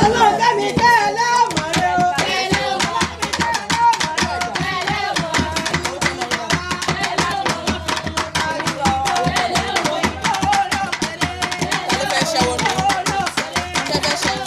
Ọlọ́run kẹ́mi tẹ́ ẹ lọ́mọ rẹ o. Ta ló fẹ́ ṣẹ́wó ni? Ṣé fẹ́ ṣẹ́wó?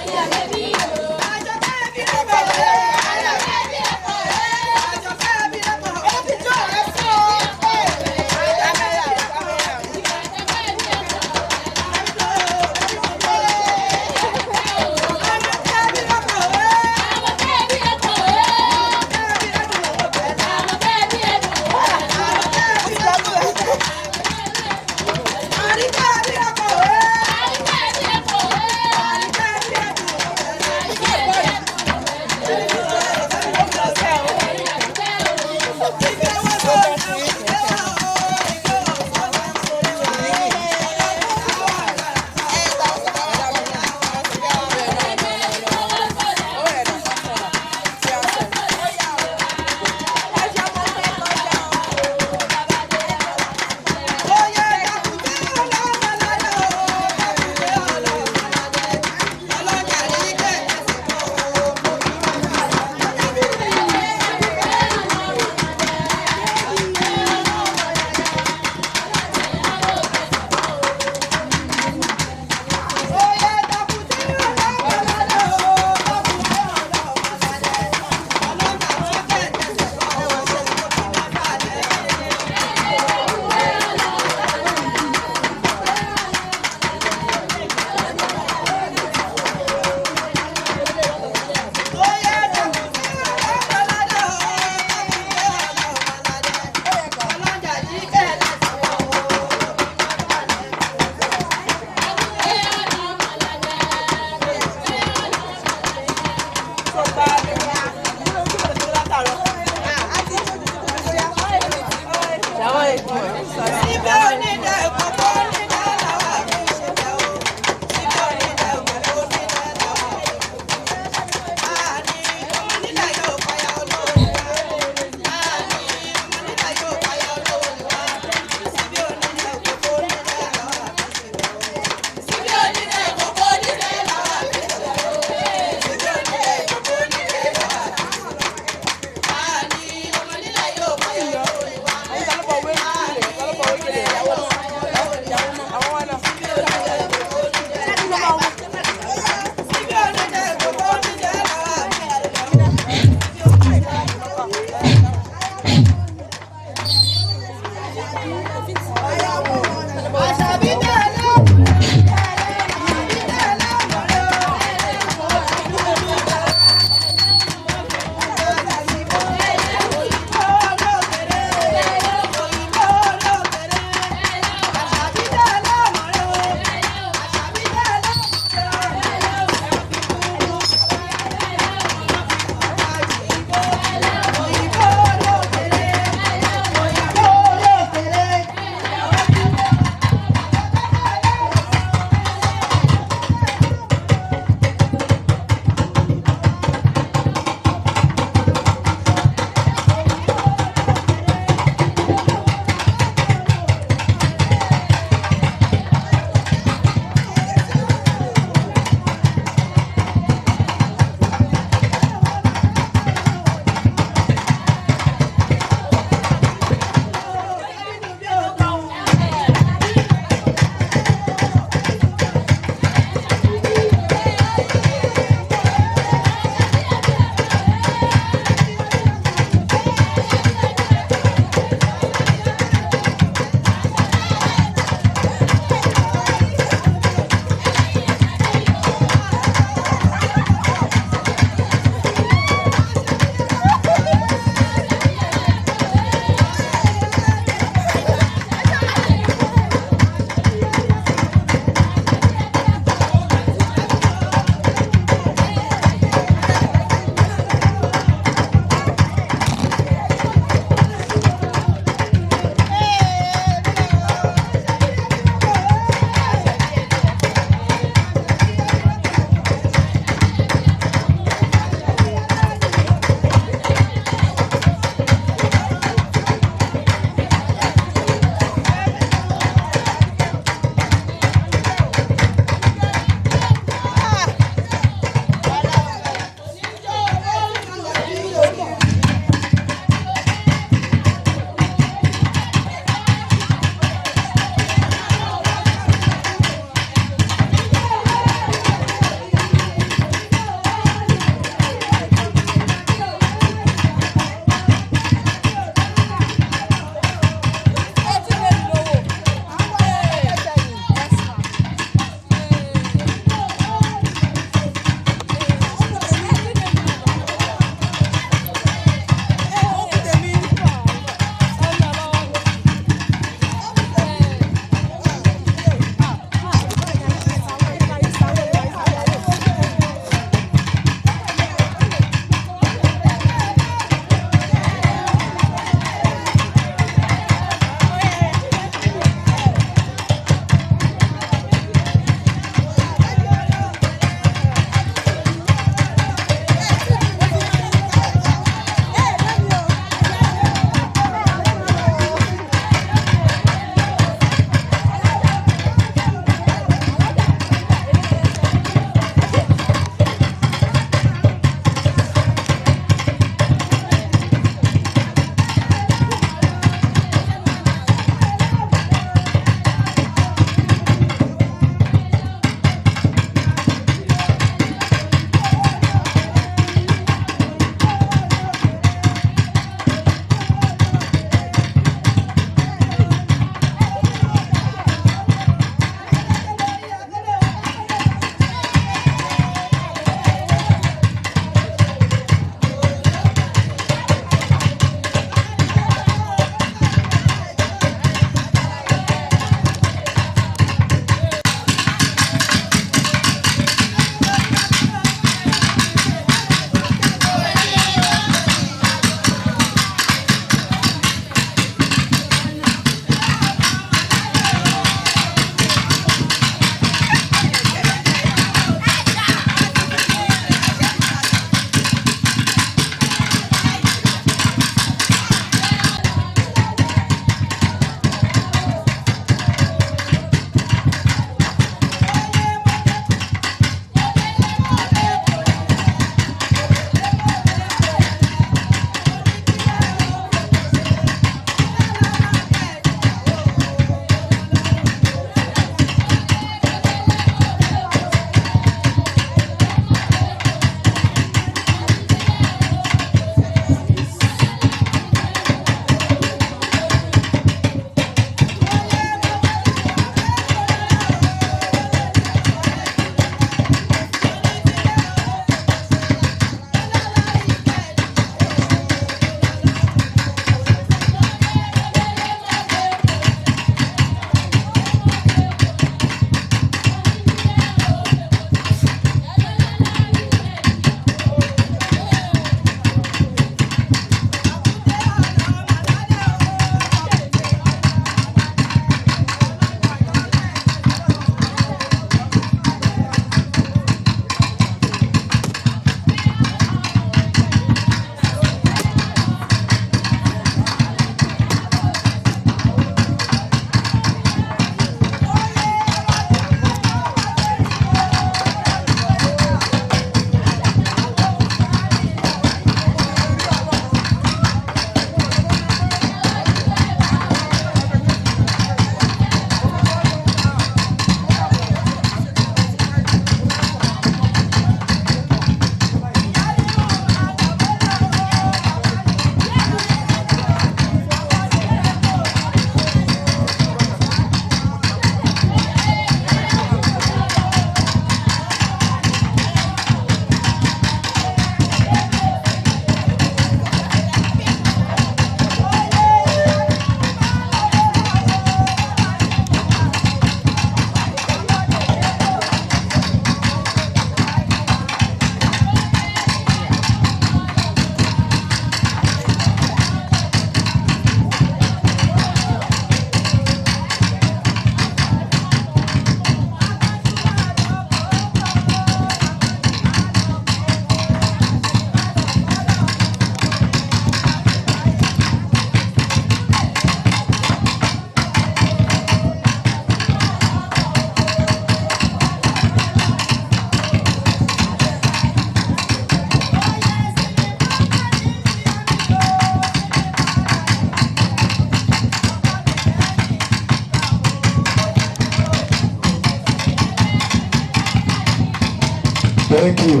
Thank you.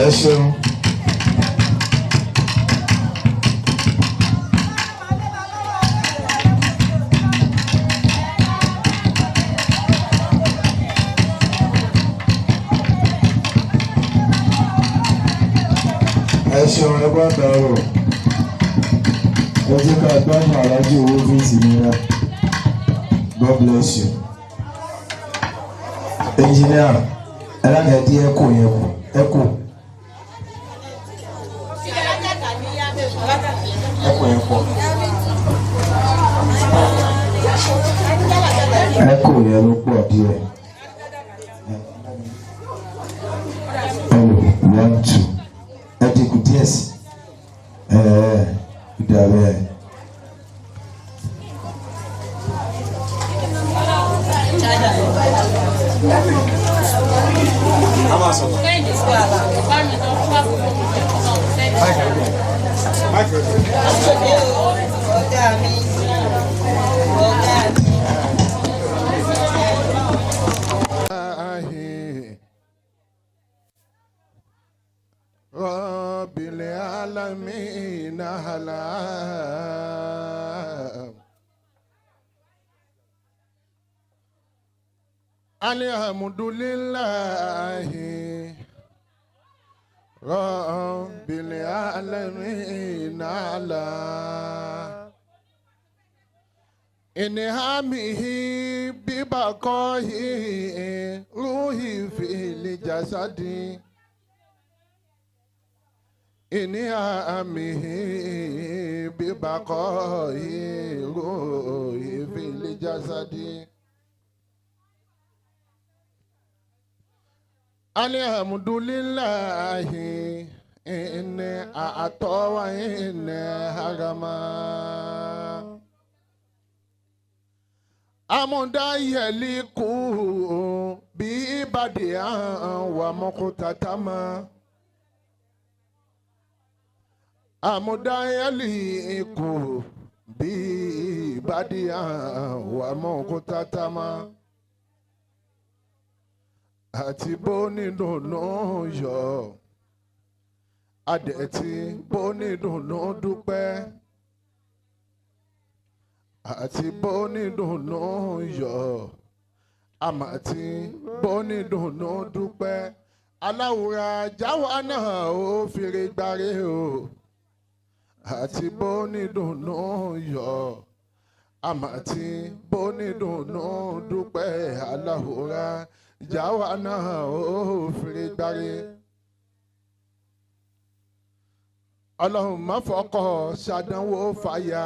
Ẹ ṣeun. Ẹ ṣeun, ẹ bá dàrú. Ẹ jẹ́ ká gbádùn aláàjì owó fíìsì nira. God bless you. Engineer, ẹ láti ẹ dín ẹkọ yẹn kù, ẹkọ. Ẹkọ yẹn pọ̀. Ẹkọ yẹn ló pọ̀ díẹ̀. Hello, one, two. Ẹ dínkù díẹ̀ sí. Ẹ ẹ ìdàbẹ̀. Ọ̀gá mi, ọ̀gá mi. رب العالمين على الحمد لله رب العالمين على إنعامه ببقائه روحي في الجسد إنعامه ببقائه روحي في الجسد الحمد لله إن أعطى وإن حرم أمدا يليق ببديا ومقتتما أمدا يليق ببديا ومقتتما àti bónídùnnú yọ adẹ̀tí bónídùnnú dúpẹ́ àti bónídùnnú yọ àmàtí bónídùnnú dúpẹ́ aláwùrà jáwa náà ó fèrè gbáre o àti bónídùnnú yọ àmàtí bónídùnnú dúpẹ́ aláwùrà jáwa náà ó fèrè gbáre. Ọlọ́run má fọkọ̀ ṣàdánwò fàyà,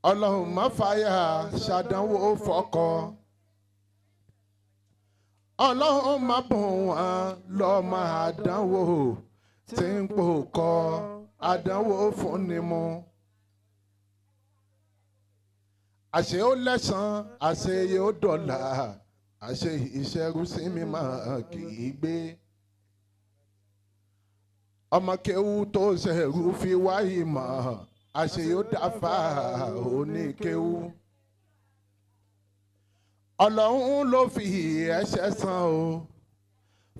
ọlọ́run má fàyà ṣàdánwò fọkọ̀, ọlọ́run má bùn wọ́n lọ́mọ àdánwò tí ń pò kọ́ àdánwò fún ni mu. Àṣé ó lẹ́sàn, àṣé yóò dọ̀là, àṣé ìṣẹ́rú sí mi máa kì í gbé. Ọmọ kéwú tó ṣẹ̀rú fi wá ìmọ̀, àṣé yóò dáfà oníkéwú. Ọlọ́run ló fi ẹ̀ṣẹ̀ san o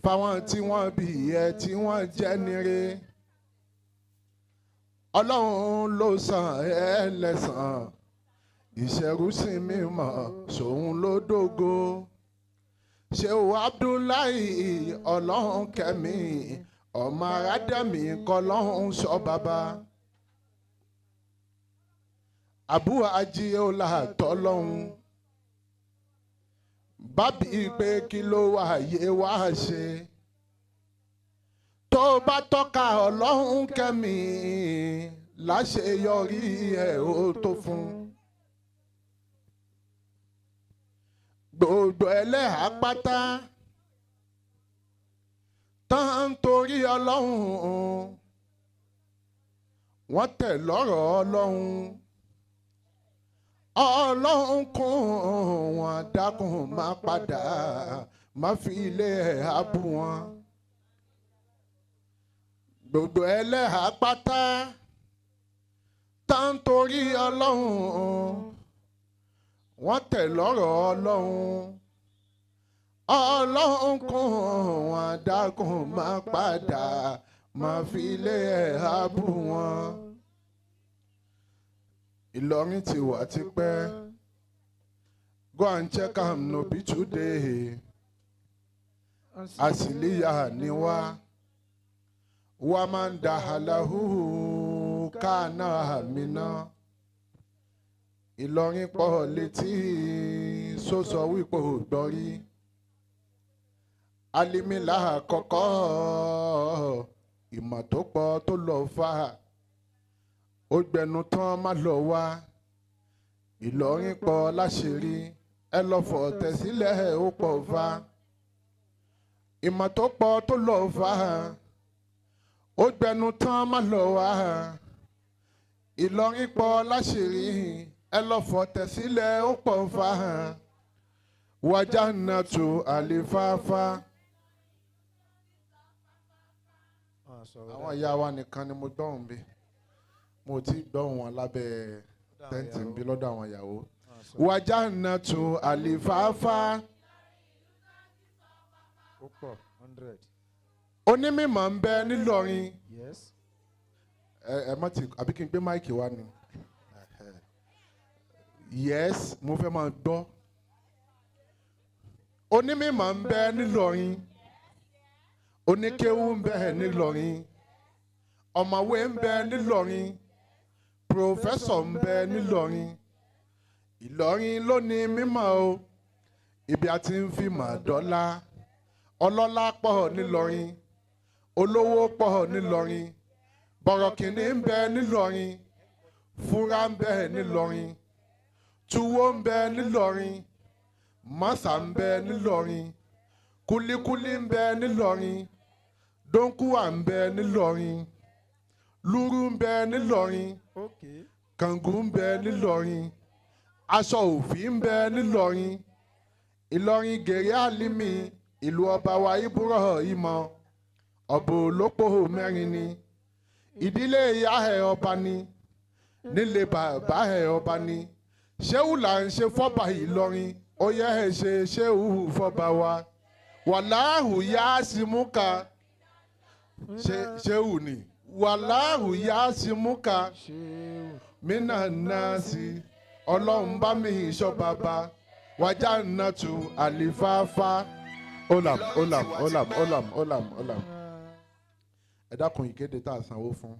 fáwọn tí wọ́n bí ẹ tí wọ́n jẹ́ nire. Ọlọ́run ló san ẹ́ lẹ́san, ìṣẹ̀rúsìn mímọ́ sòun ló dógo. Ṣéwù Abdullahi, ọlọ́run kẹ́mi ọmọ aládàmì kọlọ́run sọ bàbá. Àbúrò ajíọ́lá tọ́lọ́hún bábí pé kí ló wà yé wá ṣe tó bá tọ́ka ọlọ́run kẹ́mi láṣeyọrí ẹ̀ ó tó fún gbogbo ẹlẹ́hàá pátá tán ń torí ọlọ́run wọ́n tẹ̀ lọ́rọ̀ ọlọ́run, ọlọ́run kún wọn, dákun má padà má fi ilé ẹ̀ á bú wọn. Gbogbo ẹlẹ́hàá pátá tá ń torí ọlọ́run. Wọ́n tẹ̀ lọ́rọ̀ Ọlọ́run. Ọlọ́run kún wọn, dákun má padà má fi lé ẹ̀ hábù wọn. Ìlọrin ti wà tipẹ́. Go and check am, no be today. Àsìlíyà ni wá. Wà máa ń da àlàhù kánà àmìnà. Ìlọrin pọ̀ létí sọ́sọ wípé ò gbọ́ rí. Alimila àkọ́kọ́, ìmọ̀ tó pọ̀ tó lọ fà. Ó gbẹnu tán má lọ wá. Ìlọrin pọ̀ láṣìírí. Ẹ lọ fọ̀ tẹ̀sílẹ̀, ó pọ̀ fà. Ìmọ̀ tó pọ̀ tó lọ fà. Ó gbẹnu tán má lọ wá. Ìlọrin pọ̀ láṣìírí. Ẹ lọ fọ̀ tẹ̀sílẹ̀, ó pọ̀ fà. Wàjà nàtú àlìfáfá. Àwọn ìyá wa nìkan ni mo gbọ́hùn bí. Mo ti gbọ́hùn wọn lábẹ́ tẹ́ǹtì ń bí lọ́dọ̀ àwọn ìyàwó. Wàjà nàtú àlìfáfá. Ó pọ̀ 100. Onímọ̀ ń bẹ nílọrin. Yes. Ẹ má ti àbí kí n gbé mic wá ni. Yes, mo fẹ́ máa gbọ́. Onímọ̀ ń bẹ nílọrin. Oníkéwú ń bẹ nílọrin. Ọ̀mọ̀wé ń bẹ nílọrin. Professor ń bẹ nílọrin. Ìlọrin ló ní mímọ̀ o. Ibi a ti ń fi mọ̀ dọ́là. Ọlọ́lá pọ̀ nílọrin. Olówó pọ̀ nílọrin. Bọ̀rọ̀kìnní ń bẹ nílọrin. Fúra ń bẹ nílọrin. Túwó ń bẹ nílọrin. Mọ́sà ń bẹ nílọrin. Kúlíkúlí ń bẹ nílọrin. Dóńkúwà ń bẹ nílọrin. Lúrú ń bẹ nílọrin. Kàngú ń bẹ nílọrin. Aṣọ òfì ń bẹ nílọrin. Ìlọrin gèrè àlímì, ìlú ọba wa Ibrahim, ọ̀bọ̀ olópò mẹ́rin ni. Ìdílé ìyá ẹ̀ ọba ni, nílé bàbá ẹ̀ ọba ni. Ṣéwù là ń ṣe fọ́ba Ìlọrin, ó yẹ ẹ̀ ṣe ṣéwù fọ́ba wa. Wàláhù yá símúkà, ṣéwù ni. Wàláhù yá símúkà, mínà náà sí. Ọlọ́run bá mi ìṣọ́ bàbá. Wàjà nàtú àlìfáfá. Olam, olam, olam, olam, olam, olam. Ẹ dákun, ìkéde tá a sanwó fún.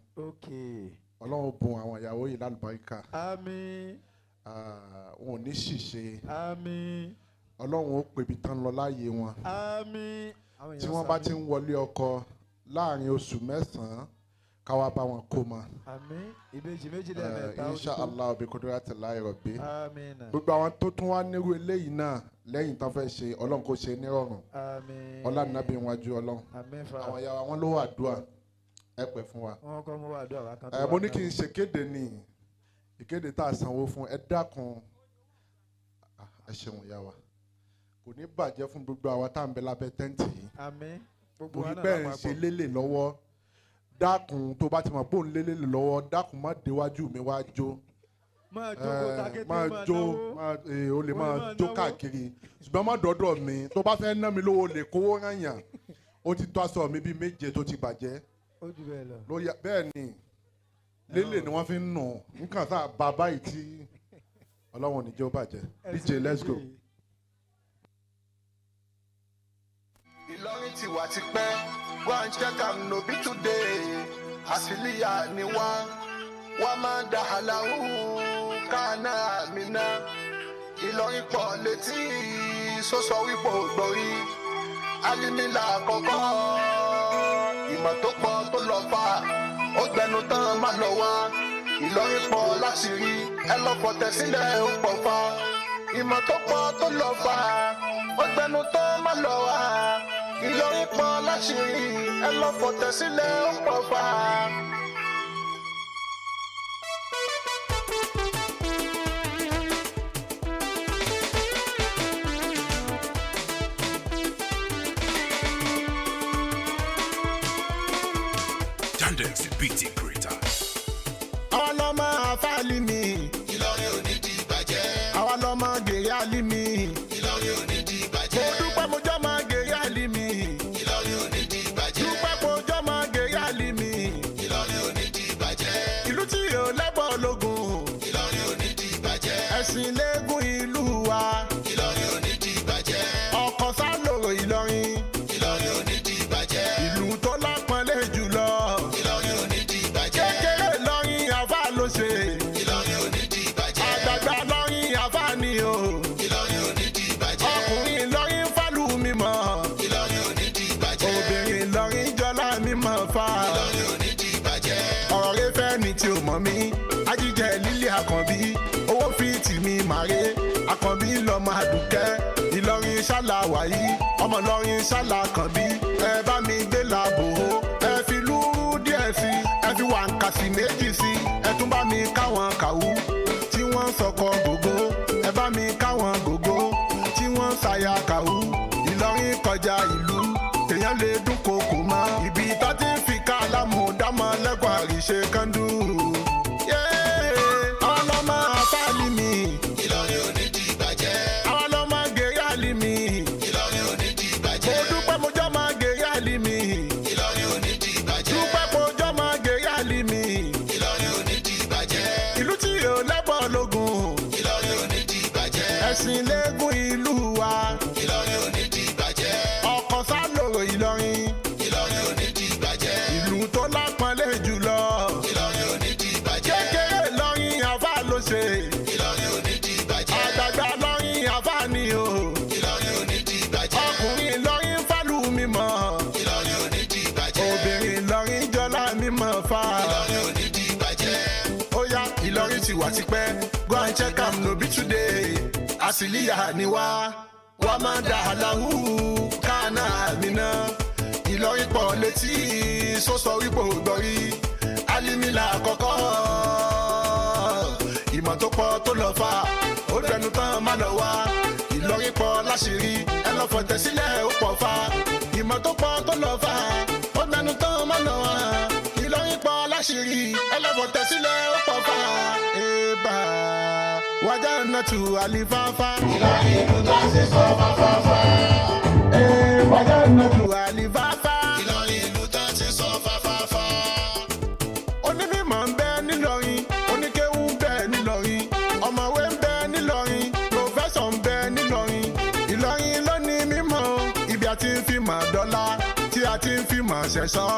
Ọlọ́run bùn àwọn ìyàwó yìí lálùbáríkà. Àmín. Ah, wọn ò ní ṣìṣe. Àmín. Ọlọ́run ó pèbí tán lọ láàyè wọn. Àmín. Àwọn Tí èèyàn wọ́n bá ti ṣàmín. ń wọlé ọkọ láàrin oṣù 9, káwá bá wọn kó mọ. Àmín. Ìbejì méjì lẹ́ẹ̀mẹ́ta, ó ti Insha tó. Allah bi kudratillahi rabbi. Àmín. Gbogbo àwọn tó tún wá nírú eléyìí náà lẹ́yìn tán fẹ́ ṣe, Ọlọ́run kó ṣe nírọ̀rùn. Àmín. Ọlá nàbí wájú Ọlọ́run. Àmín fa. Àwọn ìyá wa wọn ló wà dùà, ẹ pẹ́ fún wa. Wọ́n kọ́ mú wà dùà wá kan tó Ẹ wà mo ní náà. kí n ṣe kéde ní ìkéde tá a sanwó fún. Ẹ dákun. Ah, ẹ ṣeun ìyá wa. Kò ní bàjẹ́ fún gbogbo àwa tá à ń bẹ lábẹ́ tẹ́ǹtì yìí. Àmín. Gbogbo Mo wa rí náà bẹ́ẹ̀ ń lápapọ̀. ṣe lélẹ̀ lọ́wọ́. Dákun, tó bá ti mọ̀ pé òun lélẹ̀ lọ́wọ́, dákun, má déwájú mi wá jó. Máa jókòó takété, máa máa jó náwó. Máa o lè O lè máa máa jó náwó. káàkiri, ṣùgbọ́n má dọ́dọ̀ mi. Tó bá fẹ́ ná mi lówó, lè kówó rányàn. Ó ti tó aṣọ mi bíi méje tó ti bàjẹ́. Ó jù bẹ́ẹ̀ lọ. Lórí bẹ́ẹ̀ ni lélẹ̀ ni wọ́n fi ń nù nǹkan tá a bá báyìí tí Ọlọ́run ò ní jẹ́ ó bàjẹ́. DJ, let's go. Ìlọrin ti wà tipẹ́. Go and check am, no be today. Àsìlíyà ni wá. Wọ́n máa ń da àlàó kánà àmìnà. Ìlọrin pọ̀ létí sọ́sọ́ wípé ò gbọ́ rí. Alimila àkọ́kọ́, ìmọ̀ tó pọ̀ tó lọ fà. Ó gbẹnu tán má lọ wá. Ìlọrin pọ̀ láṣìírí. Ẹ lọ fọ̀tẹ̀ sílẹ̀, ó pọ̀ fa. Ìmọ̀ tó pọ̀ tó lọ fà. Ó gbẹnu tán má lọ wá. Ìlọrin pọ̀ láṣìírí. Ẹ lọ fọ̀tẹ̀ sílẹ̀, ó pọ̀ fa. Yandex the beat creator. Àwa lọ́mọ àfáàlì mi. Ìlọrin ò ní di ìbàjẹ́. Àwa lọ́mọ gèrè. Ẹ̀sìn lẹ́gùn ìlú wa. Ìlọrin ò ní di ìbàjẹ́. Ọkọ̀ sálòrò Ìlọrin. Ìlọrin ò ní di ìbàjẹ́. Ìlú tó lápọ́nlé jùlọ. Ìlọrin ò ní di ìbàjẹ́. Kékeré lọ́rin àfa ló ṣe. Ìlọrin ò ní di ìbàjẹ́. Àgbààgbà lọ́rin àfa ni o. Ìlọrin ò ní di ìbàjẹ́. Ọkùnrin lọ́rin fálù mímọ́. Ìlọrin ò ní di ìbàjẹ́. Obìnrin lọ́rin jọlá mímọ́ fa. Ìlọrin ò ní di ìbàjẹ́. Ọ̀rọ̀ rẹ fẹ́ ni tí o mọ̀ mí. Ajíjẹ lílé àkànbí. Owó fi tì mí màré. Àkànbí lọ́mọ àdùkẹ́. Ìlọrin ṣálá wàyí. Ọmọ Ìlọrin ṣálá kànbí. Ẹ bá mi gbé làbò ó. Ẹ fi lúrú díẹ̀ sí. Ẹ fi wàǹkàsì méjì sí. Ẹ tún bá mi káwọn kàwú. Tí wọ́n sọkọ gògó. Ẹ bá mi káwọn gògó. Tí wọ́n ṣàyà kàwú. Ìlọrin kọjá ìlú. Èèyàn lè dúnkokò mọ́. Ibi tó ti ń fi kálámù dámọ́ lẹ́kọ̀ọ́ àríṣe kándú. Àwọn lọ́mọ afáàlì mi. Ìlọrin ò ní di ìbàjẹ́. Àwọn lọ́mọ gẹ̀yàlì mi. Ìlọrin ò ní di ìbàjẹ́. Mo dúpẹ́ mo jọ́ máa gẹ̀yàlì mi. Ìlọrin ò ní di ìbàjẹ́. Dúpẹ́ mo jọ́ máa gẹ̀yàlì mi. Ìlọrin ò ní di ìbàjẹ́. Ìlú tí yóò lẹ́bọ̀ lógun. Ìlọrin ò ní di ìbàjẹ́. Ẹ̀sìn lẹ́gùn ìlú wa. Ìlọrin ò ní di ìbàjẹ́. Ọkọ̀ sálòrò Ìlọrin. Ìlọrin ò ní di ìbàjẹ́. Ìlú tó lápọ́nlé jùlọ. Ìlọrin ò ní di ìbàjẹ́. Kékeré lọ́rin àfa ló ṣe. Ìlọrin ò ní di ìbàjẹ́. Àgbààgbà lọ́rin àfa ni o. Ìlọrin ò ní di ìbàjẹ́. Ọkùnrin lọ́rin fálù mímọ́. Ìlọrin ò ní di ìbàjẹ́. Obìnrin lọ́rin jọlá mímọ́ fa. Ìlọrin ò ní di ìbàjẹ́. Ó yá Ìlọrin ti wà tipẹ́. Go and check am no be today. Àsìlíyà ni wá. Wá máa dà láhù kánà mi ná. Ìlọrin pọ̀ létí sọ́sọ wípé ò gbọ́rí. Alimi là kọ́kọ́. Ìmọ̀ tó pọ̀ tó lọ fà. Ó dẹnu tán má lọ wá. Ìlọrin pọ̀ láṣìírí. Ẹ lọ fọ̀tẹ̀ sílẹ̀ ó pọ̀ fa. Ìmọ̀ tó pọ̀ tó lọ fà. Ó dẹnu tán má lọ wá. Ìlọrin pọ̀ láṣìírí. Ẹ lọ fọ̀tẹ̀ sílẹ̀ ó pọ̀ fa. Eba wájà nàtú àlìfáfá. Ìlọrin ìlú tó ń ṣe sọ fáfáfá. Wájà nàtú àlìfáfá. Ìlọrin ìlú tó ń ṣe sọ fáfáfá. Onímọ̀ ń bẹ nílọrin, oníkéwú ń bẹ nílọrin, ọ̀mọ̀wé ń bẹ nílọrin, pòfẹ́sọ̀ ń bẹ nílọrin. Ìlọrin ló ní mímọ̀, ibi a ti ń fi mọ̀ dọ́là, tí a ti ń fi mọ̀ ṣẹ̀ṣọ́.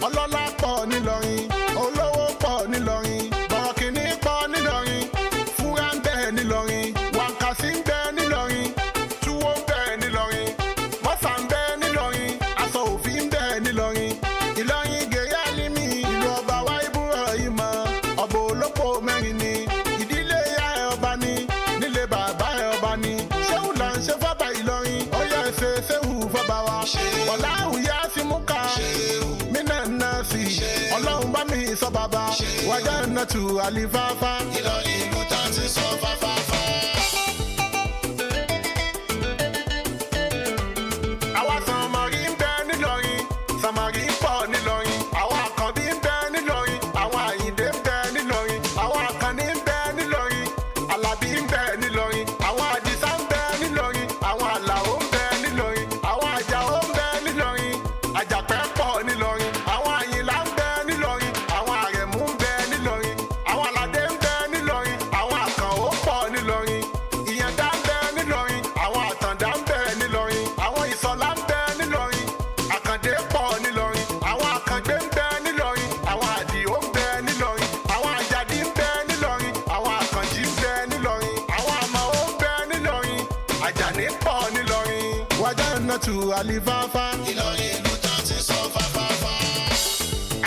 Ọlọ́lá pọ̀ nílọrin, olówó pọ̀ nílọrin, bọ̀rọ̀kìnní pọ̀ nílọrin, fúra ń bẹ nílọrin, wàǹkàsí ń bẹ nílọrin, túwó ń bẹ nílọrin, mọ́sà ń bẹ nílọrin, aṣọ òfin ń bẹ nílọrin. Ìlọrin gèrè àlímì, ìlú ọba wa ibúrọ̀ ìmọ̀, ọ̀bọ olóko mẹ́rin ni, ìdílé ìyá ẹ̀ ọba ni, nílé bàbá ẹ̀ ọba ni. Ṣéwù là ń ṣe fọ́ba Ìlọrin, ó yẹ ṣe ṣéwù fọ́ba wa. Ọ̀làhùn yá sí mú ká, mí náà ná sí, ọlọ́run bá mi sọ bàbá, wájà náà tù àlìfáfá. Ìlọrin ìlú tó ń ṣe sọ fáfáfá. Àwa sànmọ́rí ń bẹ nílọrin, sànmọ́rí pọ̀ nílọrin, àwọn àkànbí ń bẹ nílọrin, àwọn àyìndé ń bẹ nílọrin, àwọn àkànní ń bẹ nílọrin, àlàbí ń bẹ nílọrin, àwọn àdìsá ń bẹ nílọrin, àwọn àlàó ń bẹ nílọrin, àwọn àjàó ń bẹ nílọrin, àjàpẹ́ pọ̀ nílọrin, àwọn àyìnlá ń bẹ nílọrin, àwọn àrẹ̀mú ń bẹ nílọrin, àwọn àlàdé ń bẹ nílọrin, àwọn àkànó pọ̀ nílọrin, ìyàndá ń bẹ nílọrin, àwọn àtàndá ń bẹ nílọrin, àwọn ìsọ̀lá ń bẹ nílọrin, àkàndé pọ̀ nílọrin, àwọn àkàngbé ń bẹ nílọrin, àwọn àdìó ń bẹ nílọrin, àwọn àjàdí ń bẹ nílọrin, àwọn àkànjí ń bẹ nílọrin, àwọn àmàó ń bẹ nílọrin, àjàní pọ̀ nílọrin. Wájà nàtú àlìfáfá. Ìlọrin ìlú tó ń ṣe sọ fáfáfá.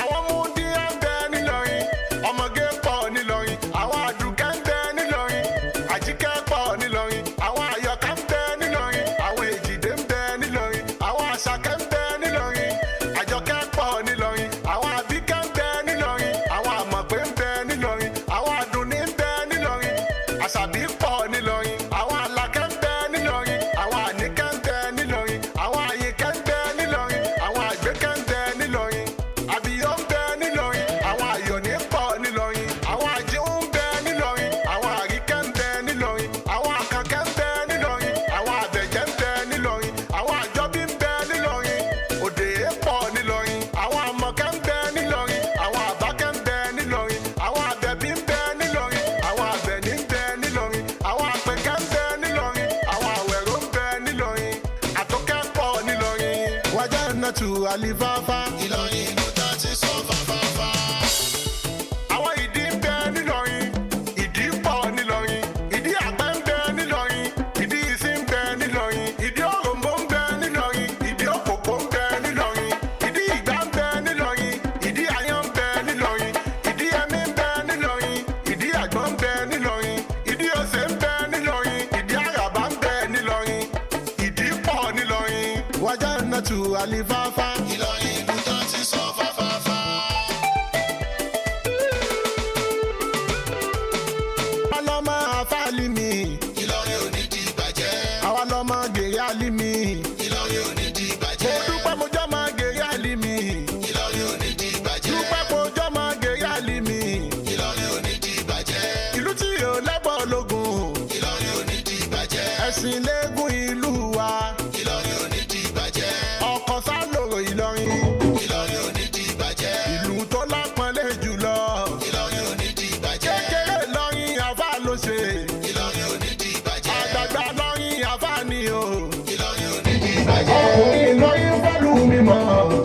Àwọn múndíá ń bẹ nílọrin, ọmọge pọ̀ nílọrin, àwọn àdùkẹ́ ń bẹ nílọrin, àjíkẹ́ pọ̀ nílọrin, àwọn àyọ̀ká ń bẹ nílọrin, àwọn èjìdé ń bẹ nílọrin, àwọn àṣàkẹ́ ń bẹ nílọrin, àjọkẹ́ pọ̀ nílọrin, àwọn àbíkẹ́ ń bẹ nílọrin, àwọn àmọ̀pé ń bẹ nílọrin, àwọn àdùnní ń bẹ nílọrin, àṣàbí pọ̀ nílọrin, àwọn àlàkẹ́ ń bẹ nílọrin, àwọn àníkẹ́ ń bẹ nílọrin, àwọn àyíkẹ́ ń bẹ nílọrin, Alifafa. Ìlọrin ìlú tá ti sọ fáfáfá. Àwọn ìdí ń bẹ nílọrin, ìdí pọ̀ nílọrin, ìdí àpẹ ń bẹ nílọrin, ìdí ìsín ń bẹ nílọrin, ìdí òròǹbó ń bẹ nílọrin, ìdí òkòkò ń bẹ nílọrin, ìdí ìgbà ń bẹ nílọrin, ìdí àyàn ń bẹ nílọrin, ìdí ẹmí ń bẹ nílọrin, ìdí àgbọn ń bẹ nílọrin, ìdí òsè ń bẹ nílọrin, ìdí àràbà ń bẹ nílọrin, ìdí pọ̀ nílọrin. Wájà nàtú àlìfáfá. Ìlọrin ìlú tá ti sọ fáfáfá. Ọlọ́mọ àfáàlì mi. Ìlọrin ò ní di ìbàjẹ́. Àwa lọmọ gèrè àlìmí. Ìlọrin ò ní di ìbàjẹ́. Mo dúpẹ́ mo jọ́ mọ gèrè àlìmí. Ìlọrin ò ní di ìbàjẹ́. Dúpẹ́ mo jọ́ mọ gèrè àlìmí. Ìlọrin ò ní di ìbàjẹ́. Ìlú tí yóò lẹ́bọ̀ lógun. Ìlọrin ò ní di ìbàjẹ́. Ẹ̀sìn léegun ìlú wa. Ìlọrin ò ní di ìbàjẹ́. Ọkọ̀ sálòrò Ìlọrin. Ìlọrin ò ní di ìbàjẹ́. Ìlú tó lápọ́nlé jùlọ. Ìlọrin ò ní di ìbàjẹ́. Kékeré lọ́rin àfà ló ṣe. Ìlọrin ò ní di ìbàjẹ́. Àgbàgbà lọ́rin àfà ni o. Ìlọrin ò ní di ìbàjẹ́. Ọkùnrin lọ́rin fẹ́lú mi mọ̀.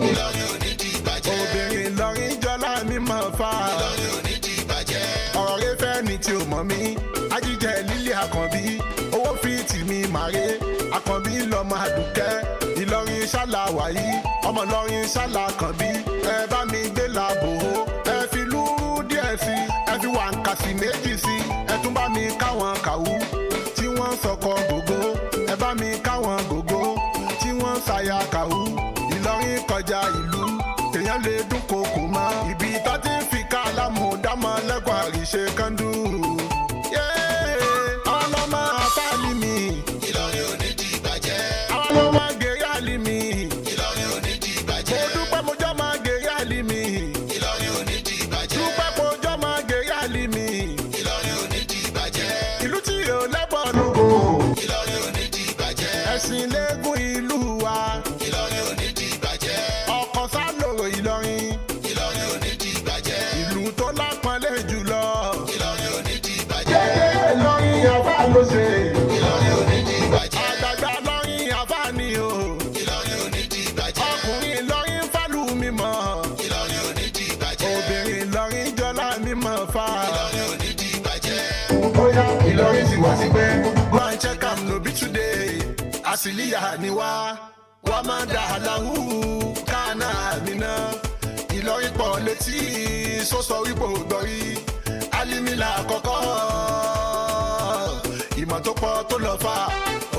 Ìlọrin ò ní di ìbàjẹ́. Obìnrin lọ́rin jọlá mi mọ̀ fa. Ìlọrin ò ní di ìbàjẹ́. Ọ̀rọ̀ rẹ fẹ́ ni tí o mọ̀ mí, ajíjẹ lílé àkànbí, owó fi tì mí màré, àkànbí lọmọ àdùkẹ́, Ìlọrin ṣálà wàyí, ọmọ Ìlọrin ṣálà kànbí, ẹ bá mi gbé làbò ó, ẹ fi lúrú díẹ̀ sí, ẹ fi wàǹkàsì méjì sí, ẹ tún bá mi káwọn kàwú, tí wọ́n sọkọ gògó, ẹ bá mi káwọn gògó, tí wọ́n ṣàyà kàwú, Ìlọrin kọjá ìlú, èèyàn lè dúnkokò mọ́, ibi tó ti ń fi kálámù dámọ́ lẹ́kọ̀ọ́ àríṣe kándú. Ọlọ́mọ afáàlì mi, Ìlọrin ò ní di ìbàjẹ́. ọlọ́mọ gèrè àlì mi, Ìlọrin ò ní di mo ìbàjẹ́. dúpẹ́ mo jọ́ máa gèrè àlì mi, Ìlọrin ò ní di ìbàjẹ́. dúpẹ́ mo jọ́ máa gèrè àlì mi, Ìlọrin ò ní di ìbàjẹ́. ìlú tí yóò lẹ́bọ̀ lógo, Ìlọrin ò ní di ìbàjẹ́. ẹ̀sìn léegun ìlú wa, Ìlọrin ò ní di ìbàjẹ́. ọkọ̀ sálòrò Ìlọrin, Ìlọrin ò ní di ìbàjẹ́. ìlú tó lápọ́nlé jùlọ. Ìlọrin ò ní di ìbàjẹ́. Kékeré lọ́rin àfà ló ṣe, Ìlọrin ò ní di ìbàjẹ́. àgbàgbà lọ́rin àfà ni o. Ìlọrin ò ní di ìbàjẹ́. Ọkùnrin lọ́rin fálù mi mọ̀, Ìlọrin ò ní di ìbàjẹ́. obìnrin lọ́rin jọlá mi mọ̀ fa. Ìlọrin ò ní di ìbàjẹ́. Bóyá Ìlọrin sì wá sí pé go and check am no be today, àsìlíyà ni wá, wá máa dà láhù kánà mi ná. Ìlọrin pọ̀ létí, sọ́sọ wípé ò gbọ́rí, alímìlà àkọ́kọ́. Ìmọ̀ tó pọ̀ tó lọ fà,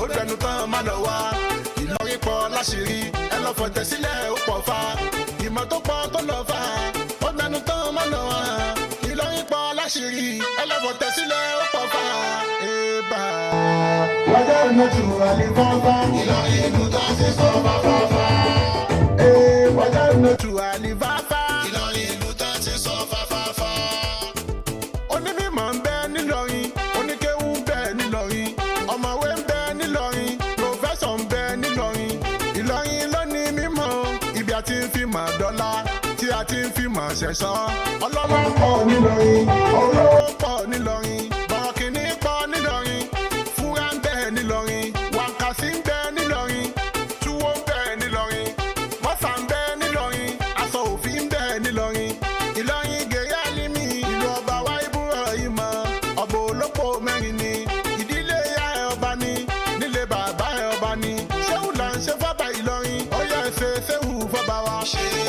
ó dẹnu tán má lọ wá. Ìlọrin pọ̀ láṣìírí, ẹ lọ fọ̀tẹ̀ sílẹ̀ ó pọ̀ fà. Ìmọ̀ tó pọ̀ tó lọ fà, ó dẹnu tán má lọ wá. Ìlọrin pọ̀ láṣìírí, ẹ lọ fọ̀tẹ̀ sílẹ̀ ó pọ̀ fà. Eba. Wájà nàtú àlìfáfá. Ìlọrin ìlú tá ti sọ fáfáfá. Ee, wájà nàtú àlìfáfá. Ìlọrin ìlú tá ti sọ fáfáfá. Onímọ̀ ń bẹ nílọrin, oníkéwú ń bẹ nílọrin, ọ̀mọ̀wé ń bẹ nílọrin, pòfẹ́sọ̀ ń bẹ nílọrin. Ìlọrin ló ní mímọ̀, ibi a ti ń fi mọ̀ dọ́là, tí a ti ń fi mọ̀ ṣẹ̀ṣọ́. Ọlọ́lá pọ̀ nílọrin, olówó pọ̀ nílọrin, bọ̀rọ̀kìnní pọ̀ nílọrin, fúra ń bẹ nílọrin, wákàsí ń bẹ nílọrin, túwó ń bẹ nílọrin, mọ́sà ń bẹ nílọrin, aṣọ òfin ń bẹ nílọrin. Ìlọrin gèrè àlímì, ìlú ọba wa ibúrọ̀ ìmọ̀, ọba olóko mẹ́rin ni, ìdílé ìyá ẹ̀ ọba ni, nílé bàbá ẹ̀ ọba ni. Ṣéwù là ń ṣe fọ́ba Ìlọrin, ó yẹ ṣe ṣéwù fọ́ba wa.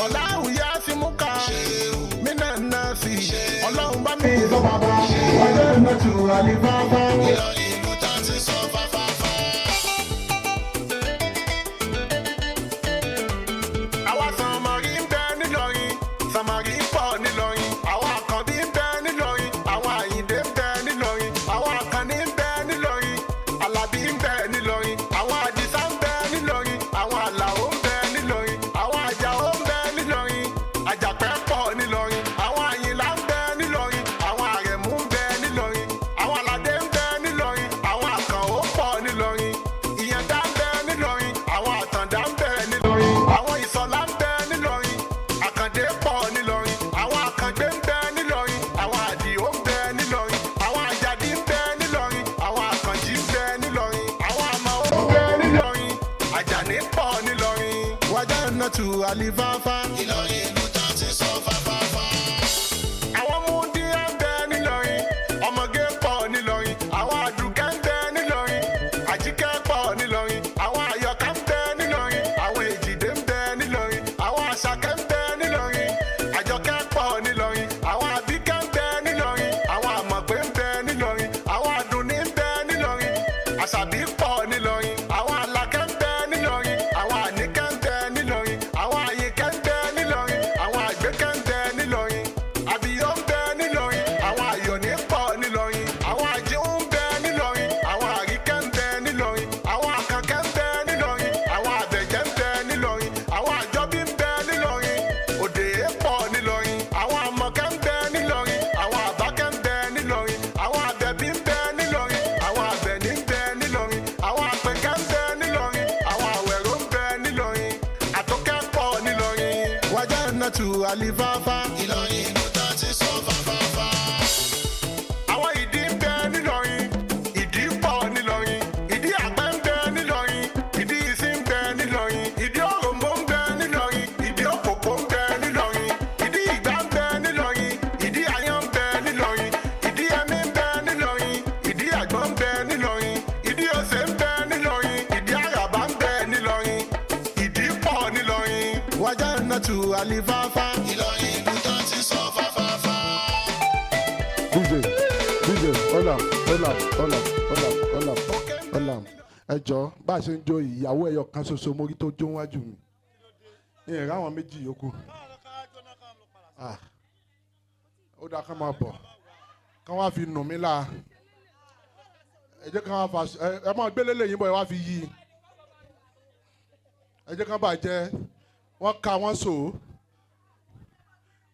Ọ̀làwù yá sí mú ká, mí náà ná sí, ọlọ́run bá mi sọ bàbá. Ọjọ́ ìnàtù àlìfáfá. Ìlọrin ìlú tá ti sọ fáfáfá. Àwa sànmọ́rí ń bẹ nílọrin, sànmọ́rí pọ̀ nílọrin, àwọn àkànbí ń bẹ nílọrin, àwọn àyìndé ń bẹ nílọrin, àwọn àkànní ń bẹ nílọrin, àlàbí ń bẹ nílọrin, àwọn àdìsá ń bẹ nílọrin, àwọn àlàó ń bẹ nílọrin, àwọn àjàó ń bẹ nílọrin, àjàpẹ́ pọ̀ nílọrin, àwọn àyìnlá ń bẹ nílọrin, àwọn àrẹ̀mú ń bẹ nílọrin, àwọn àlàdé ń bẹ nílọrin. alifafa. Ìlọrin ìlú tá ti sọ fáfáfá. Àwọn múndíá ń bẹ nílọrin, ọmọge pọ̀ nílọrin, àwọn àdùkẹ́ ń bẹ nílọrin, àjíkẹ́ pọ̀ nílọrin, àwọn àyọ̀ká ń bẹ nílọrin, àwọn èjìdé ń bẹ nílọrin, àwọn àṣàkẹ́ ń bẹ nílọrin, àjọkẹ́ pọ̀ nílọrin, àwọn àbíkẹ́ ń bẹ nílọrin, àwọn àmọ̀pé ń bẹ nílọrin, àwọn àdùnní ń bẹ nílọrin, àṣàbí pọ̀ nílọrin, àwọn àlàkẹ́ ń bẹ nílọrin, àwọn àníkẹ́ ń bẹ nílọrin, àwọn àyíkẹ́ ń bẹ nílọrin, àwọn àgbékẹ́ ń bẹ nílọrin, àbíyọ́ ń bẹ nílọrin, àwọn àyọ̀ní pọ̀ nílọrin, àwọn àjíhùn ń bẹ nílọrin, àwọn àríkẹ́ ń bẹ nílọrin, àwọn àkànkẹ́ ń bẹ nílọrin, àwọn àbẹ̀jẹ́ ń bẹ nílọrin, àwọn àjọbí ń bẹ nílọrin, òdè pọ̀ nílọrin, àwọn àmọ̀kẹ́ ń bẹ nílọrin, àwọn àbákẹ́ ń bẹ nílọrin, àwọn àbẹ̀bí ń bẹ nílọrin, àwọn àbẹ̀ní ń bẹ nílọrin, àwọn àpẹkẹ́ ń bẹ nílọrin, àwọn àwẹ̀rọ ń bẹ nílọrin, àtọ́kẹ́ pọ̀ nílọrin. Wájà nàtú àlìfáfá. Ìlọrin ìlú tá ti sọ fáfáfá. Àwọn ìdí ń bẹ nílọrin, ìdí pọ̀ nílọrin, ìdí àpẹ ń bẹ nílọrin, ìdí ìsín ń bẹ nílọrin, ìdí òròmbó ń bẹ nílọrin, ìdí òkòkò ń bẹ nílọrin, ìdí ìgbà ń bẹ nílọrin, ìdí àyàn ń bẹ nílọrin, ìdí ẹmí ń bẹ nílọrin, ìdí àgbọn ń bẹ nílọrin, ìdí òsè ń bẹ nílọrin, ìdí àràbà ń bẹ nílọrin, ìdí pọ̀ nílọrin. Wájà nàtú àlìfáfá. Ìlọrin ìlú tá ti sọ fáfáfá. DJ, DJ, hold on, hold on, hold on, hold on, hold on, hold on. Ẹ jọ bá a ṣe ń jó ìyàwó ẹyọ kan ṣoṣo mórí tó jó wájú mi. Ní ìrá àwọn méjì yòókù. Ah, ó dáa ká máa bọ̀. Kán wá fi nù mí láa. Ẹ jẹ́ kán wá fa ẹ máa gbélé lẹ́yìn bọ̀ ẹ wá fi yí i. Ẹ jẹ́ kán bàjẹ́. Wọ́n ka wọ́n sò.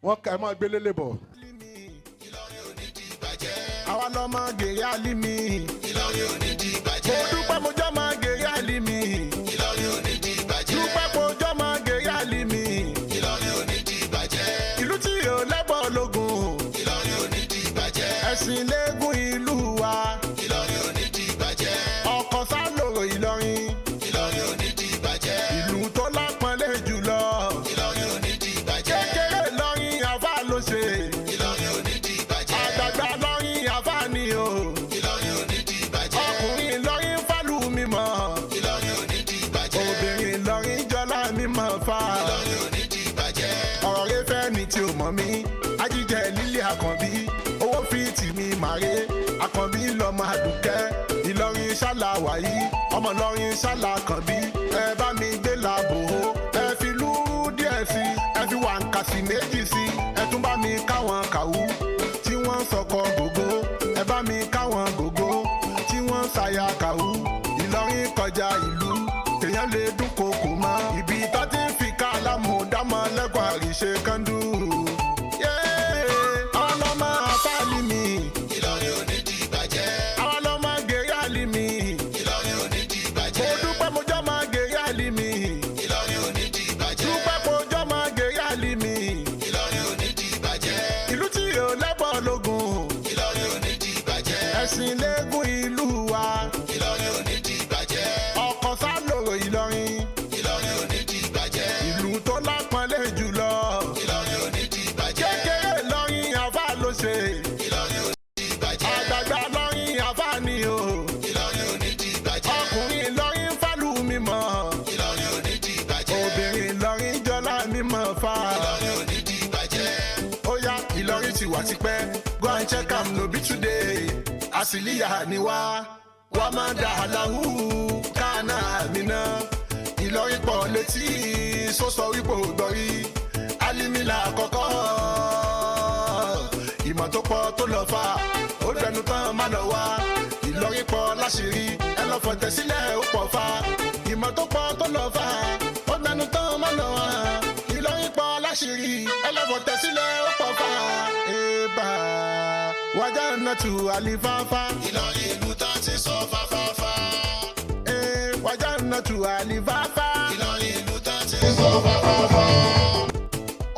Wọ́n ka ẹ máa gbélé lè bọ̀. Ìlọrin ò ní di ìbàjẹ́. Àwa lọmọ gèrè àlìmí. Ìlọrin ò ní di Mo ìbàjẹ́. dúpẹ́ mo jọ́ mọ gèrè àlìmí. Ìlọrin ò ní di ìbàjẹ́. Dúpẹ́ mo jọ́ mọ gèrè àlìmí. Ìlọrin ò ní di ìbàjẹ́. Ìlú tí yóò lẹ́bọ̀ lógun. Ìlọrin ò ní di ìbàjẹ́. Ẹ̀sìn léegun ìlú wa. Ìlọrin ò ní di ìbàjẹ́. Ọkọ̀ sálòrò Ìlọrin. Ìlọrin ò ní di ìbàjẹ́. Ìlú tó lápọ́nlé jùlọ. Ìlọrin ò ní di ìbàjẹ́. Kékeré Ìlọrin àfà ló ṣe. Ìlọrin ò ní di ìbàjẹ́. Àgbàgbà Ìlọrin àfà ni o. Ìlọrin ò ní di ìbàjẹ́. Ọkùnrin Ìlọrin fálù mímọ́. Ìlọrin ò ní di ìbàjẹ́. Obìnrin Ìlọrin jọlá mímọ́ fa. Ìlọrin ò ní di ìbàjẹ́. Ọ̀rọ̀ rẹ fẹ́ ni tí o mọ̀ mí, ajíjẹ lílé àkànbí, owó fi tì mí màré, àkànbí lọ́mọ àdùkẹ́, Ìlọrin ṣálá wàyí, ọmọ Ìlọrin ṣálá kànbí, ẹ bá mi gbé làbò ó, ẹ fi lúrú díẹ̀ sí, ẹ fi wàǹkàsì méjì sí, ẹ tún bá mi káwọn kàwú, tí wọ́n ń sọkọ gògó, ẹ bá mi káwọn gògó, tí wọ́n ń ṣàyà kàwú, Ìlọrin kọjá ìlú, èèyàn lè dúnkokò mọ́, ibi tó ti ń fi kálámù dámọ́ lẹ́kọ̀ọ́ àríṣe kándú. Àwọn lọ́mọ afáàlì mi, Ìlọrin ò ní di ìbàjẹ́. àwọn lọ́mọ gèrè àlì mi. Ìlọrin ò ní di Mo ìbàjẹ́. dúpẹ́ mo jọ́ máa gèrè àlì mi. Ìlọrin ò ní di ìbàjẹ́. Dúpẹ́ mo jọ́ máa gèrè àlì mi. Ìlọrin ò ní di ìbàjẹ́. Ìlú tí yóò lẹ́bọ̀ lógun. Ìlọrin ò ní di ìbàjẹ́. Ẹ̀sìn léegun ìlú wa. Ìlọrin ò ní di ìbàjẹ́. Ọkọ̀ sálòrò Ìlọrin. Ìlọrin ò ní di ìbàjẹ́. Ìlú tó lápọ́nlé jùlọ. Ìlọrin ò ní di ìbàjẹ́. Kékeré Ìlọrin àfà ló ṣe. Ìlọrin ò ní di ìbàjẹ́. Àgbàgbà Ìlọrin àfà ni o. Ìlọrin ò ní di ìbàjẹ́. Ọkùnrin Ìlọrin fálù mímọ́. Ìlọrin ò ní di ìbàjẹ́. Obìnrin Ìlọrin jọlá mímọ́ fa. Ìlọrin ò ní di ìbàjẹ́. Ó yá Ìlọrin ti wà tipẹ́, go and check am no be today. Àsìlíyà ni wá, wá máa dà láhù kánà àmìnà. Ìlọrin pọ̀ létí, sọ́sọ wípé ò gbọ́rí. Alimi là kọ́kọ́, ìmọ̀ tó pọ̀ tó lọ fà, ó dẹnu tán má lọ wá. Ìlọrin pọ̀ láṣìírí, ẹ lọ fọ̀tẹ̀ sílẹ̀ ó pọ̀ fa. Ìmọ̀ tó pọ̀ tó lọ fà, ó dẹnu tán má lọ wá. Ìlọrin pọ̀ láṣìírí, ẹ lọ fọ̀tẹ̀ sílẹ̀ ó pọ̀ fa. Eba wájà nàtú àlìfáfá. Ìlọrin ìlú tá ti sọ fáfáfá. Ee, wájà nàtú àlìfáfá. Ìlọrin ìlú tá ti sọ fáfáfá.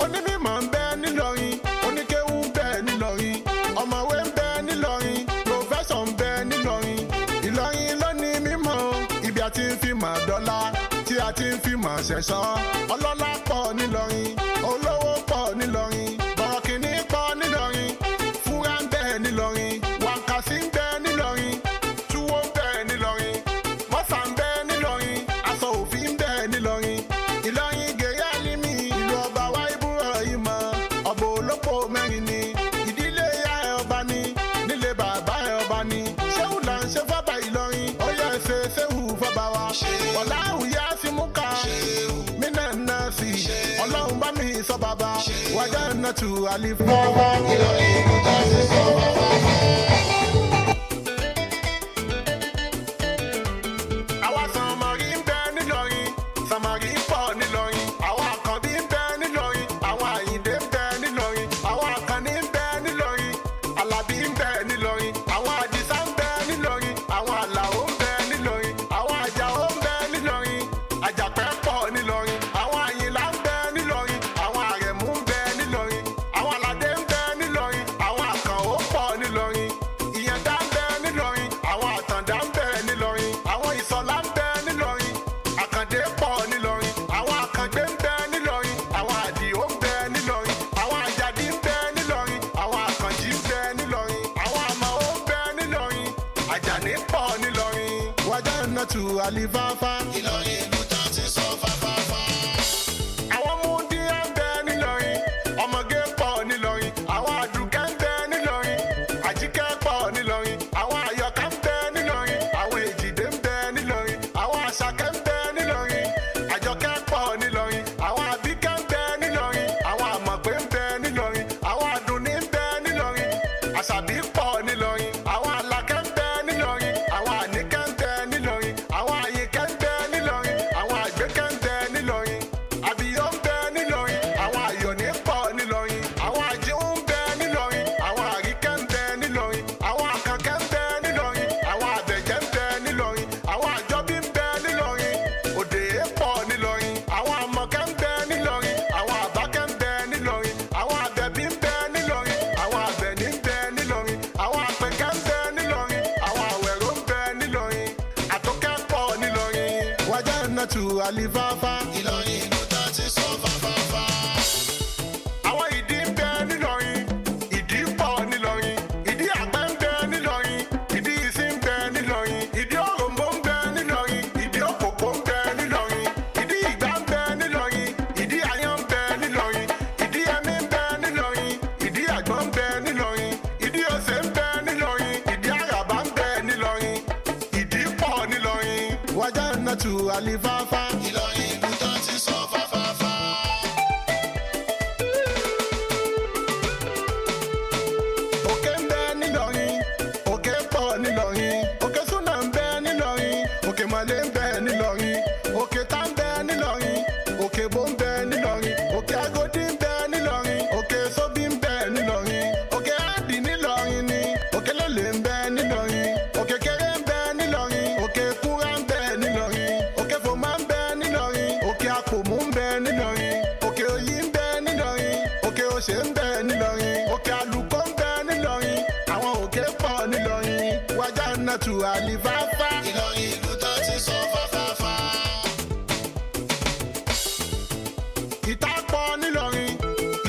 Onímọ̀ ń bẹ nílọrin, oníkéwú ń bẹ nílọrin, ọ̀mọ̀wé ń bẹ nílọrin, pòfẹ́sọ̀ ń bẹ nílọrin. Ìlọrin ló ní mímọ̀, ibi àti ń fi mọ̀ dọ́là tí a a ti ń fi mọ̀ ṣẹ̀ṣọ́. Ọlọ́lá pọ̀ nílọrin, olówó pọ̀ nílọrin, bọ̀rọ̀kìnní pọ̀ nílọrin, fúra ń bẹ nílọrin, wàǹkàsí ń bẹ nílọrin, túwó ń bẹ nílọrin, mọ́sà ń bẹ nílọrin, aṣọ òfì ń bẹ nílọrin. Ìlọrin gèrè àlímì, ìlú ọba wa ibúrọ̀ ìmọ̀, ọ̀bọ̀ olóko mẹ́rin ni, ìdílé ìyá ẹ̀ ọba ni, nílé bàbá ẹ̀ ọba ni. Ṣéwù là ń ṣe fọ́ba Ìlọrin, ó yẹ ṣe ṣéwù fọ́ba wa. Wàláhù yá sí mú ká, mí náà ná sí, ọlọ́run bá mi sọ bàbá, wájà náà tù àlìfọ́. Ìlọrin ìlú tá ti sọ fáfáfá. Àwa Sànmọ́rí ń bẹ nílọrin, Sànmọ́rí pọ̀ nílọrin, àwọn Àkànbí ń bẹ nílọrin, àwọn Àyìndé ń bẹ nílọrin, àwọn Àkànní ń bẹ nílọrin, Àlàbí ń bẹ nílọrin, àwọn Àdìsá ń bẹ nílọrin, àwọn Àlàó ń bẹ nílọrin, àwọn Àjàó ń bẹ nílọrin, Àjàpẹ́ pọ̀ nílọrin, àwọn Àyìnlá ń bẹ nílọrin, àwọn Àrẹ̀mú ń bẹ nílọrin, àwọn Àlàdé ń bẹ nílọrin, àwọn Àkànó pọ̀ nílọrin, Ìyàndá ń bẹ nílọrin, àwọn Àtàndá ń bẹ nílọrin, àwọn Ìsọ̀lá ń bẹ nílọrin, Àkàndé pọ̀ nílọrin, àwọn Àkàngbé ń bẹ nílọrin, àwọn Àdìó ń bẹ nílọrin, àwọn Àjàdí ń bẹ nílọrin, àwọn Àkànjí ń bẹ nílọrin, àwọn Àmàó ń bẹ nílọrin, Àjàní pọ̀ nílọrin. Wájà náà tù àlìfáfá. Ìlọrin ìlú tá ti sọ fáfáfá. Àwọn múndíá ń bẹ nílọrin, ọmọge pọ̀ nílọrin, àwọn àdùkẹ́ ń bẹ nílọrin, àjíkẹ́ pọ̀ nílọrin, àwọn àyọ̀ká ń bẹ nílọrin, àwọn èjìdé ń bẹ nílọrin, àwọn àṣàkẹ́ ń bẹ nílọrin, àjọkẹ́ pọ̀ nílọrin, àwọn àbíkẹ́ ń bẹ nílọrin, àwọn àmọ̀pé ń bẹ nílọrin, àwọn àdùnní ń bẹ nílọrin, àṣàbí pọ̀ nílọrin, àwọn àlàkẹ́ ń bẹ nílọrin, àwọn àníkẹ́ ń bẹ nílọrin, àwọn àyíkẹ́ ń bẹ nílọrin, àwọn àgbékẹ́ ń bẹ nílọrin, àbíyọ́ ń bẹ nílọrin, àwọn àyọ̀ní pọ̀ nílọrin, àwọn àjíhùn ń bẹ nílọrin, àwọn àríkẹ́ ń bẹ nílọrin, àwọn àkànkẹ́ ń bẹ nílọrin, àwọn àbẹ̀jẹ́ ń bẹ nílọrin, àwọn àjọbí ń bẹ nílọrin, òdè pọ̀ nílọrin, àwọn àmọ̀kẹ́ ń bẹ nílọrin, àwọn àbákẹ́ ń bẹ nílọrin, àwọn àbẹ̀bí ń bẹ nílọrin, àwọn àbẹ̀ní ń bẹ nílọrin, àwọn àpẹkẹ́ ń bẹ nílọrin, àwọn àwẹ̀rọ ń bẹ nílọrin, àtọ́kẹ́ pọ̀ nílọrin. Wájà náà tù àlìfáfá. Ìlọrin ìlú tá ti sọ fáfáfá. Àwọn ìdí ń bẹ nílọrin, ìdí pọ̀ nílọrin, ìdí àpẹ ń bẹ nílọrin, ìdí ìsín ń bẹ nílọrin, ìdí òròǹbó ń bẹ nílọrin, ìdí òkòkò ń bẹ nílọrin, ìdí ìgbà ń bẹ nílọrin, ìdí àyàn ń bẹ nílọrin, ìdí ẹmí ń bẹ nílọrin, ìdí àgbọn ń bẹ nílọrin, ìdí òsè ń bẹ nílọrin, ìdí àràbà ń bẹ nílọrin, ìdí pọ̀ nílọrin. Wájà náà tù àlìfáfá. Ìlọrin ìlú tá ti sọ fáfáfá. Òkè ń bẹ nílọrin, òkè pọ̀ nílọrin, òkè súnà ń bẹ nílọrin, òkè mọ̀lẹ́ ń bẹ nílọrin, òkè tá ń bẹ nílọrin, òkè bó ń bẹ nílọrin, òkè agodi ń bẹ nílọrin, òkè sóbì ń bẹ nílọrin, òkè áàdì nílọrin ni, òkè lélẹ̀ ń bẹ nílọrin, òkè kéré ń bẹ nílọrin, òkè kúrá ń bẹ nílọrin, òkè fòmá ń bẹ nílọrin, òkè àpòmù ń bẹ nílọrin, òkè òyì ń bẹ nílọrin, òkè òṣè ń bẹ nílọrin, òkè àlùkò ń bẹ nílọrin, àwọn òkè pọ̀ nílọrin, wájà náà tù àlìfáfá. Ìlọrin ìlú tá ti sọ fáfáfá. Ìta pọ̀ nílọrin,